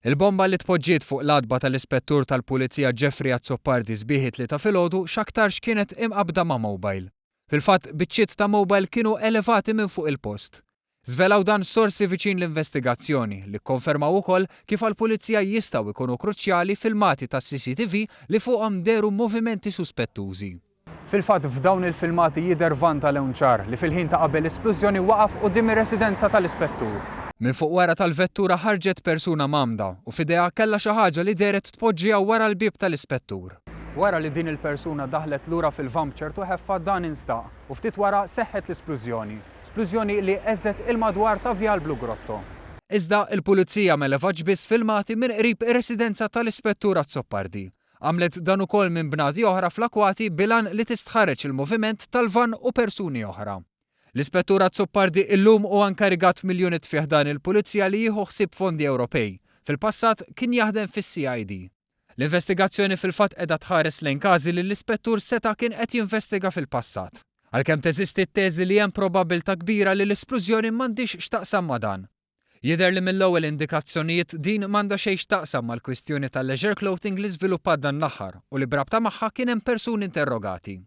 Il-bomba li tpoġġiet fuq l-għatba tal-Ispettur tal-Pulizija Jeffrey Azzopardi sbieħ it-Tlieta filgħodu x'aktarx kienet imqabbda ma' mobile. Fil-fatt, biċċiet ta' mobile kienu elevati minn fuq il-post. Żvelaw dan sorsi viċin l-investigazzjoni li kkonfermaw ukoll kif għall-Pulizija jistgħu jkunu kruċjali filmati tas-CCTV li fuqhom dehru movimenti suspettużi. Fil-fatt f'dawn il-filmati jidher vann ta' lewn ċar li fil-ħin ta' qabel l-isplużjoni waqaf quddiem ir-residenza tal-ispettur. Minn fuq wara tal-vettura ħarġet persuna mgħammda u f'idejha kellha xi ħaġa li dehret tpoġġiha wara l-bieb tal-ispettur. Wara li din il-persuna daħlet lura fil-vann b'ċertu ħeffa dan instaq u ftit wara seħħet l-isplużjoni. Splużjoni li heżżet il-madwar ta' Vjal Blue Grotto. Iżda, il-Pulizija m'elevatx biss filmati minn qrib ir-residenza tal-Ispettur Azzopardi. Għamlet dan ukoll minn bnadi oħra fl-akwati bil-għan li tistħarreġ il-moviment tal-vann u persuni oħra. L-Ispettur Azzopardi illum huwa inkarigat mill-unit fi ħdan il-Pulizija li jieħu ħsieb fondi Ewropej. Fil-passat kien jaħdem fis-CID. L-investigazzjoni fil-fatt qiegħda tħares lejn każi li l-Ispettur seta' kien qed jinvestiga fil-passat. Għalkemm teżisti t-teżi li hemm probabbiltà kbira li l-isplużjoni m'għandhiex x'taqsam ma' dan. Jidher li mill-ewwel indikazzjonijiet din m'għandha xejn x'taqsam mal-kwistjoni tal-leisure clothing li żviluppat dan l-aħħar u li b'rabta magħha kien hemm persuni interrogati.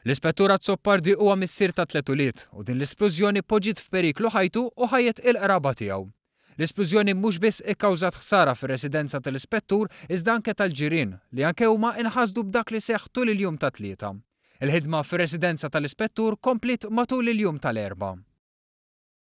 L-Ispettur Azzopardi huwa missier ta' tliet ulied u din l-isplużjoni poġġiet f'periklu ħajtu u ħajjet il-qraba tiegħu. L-isplużjoni mhux biss ikkawżat ħsara fir-residenza tal-Ispettur iżda anke tal-ġirien li anke huma inħasdu b'dak li seħħ tul il-jum tat-Tlieta. Il-ħidma fir-residenza tal-Ispettur kompliet matul il-jum tal-Erbgħa.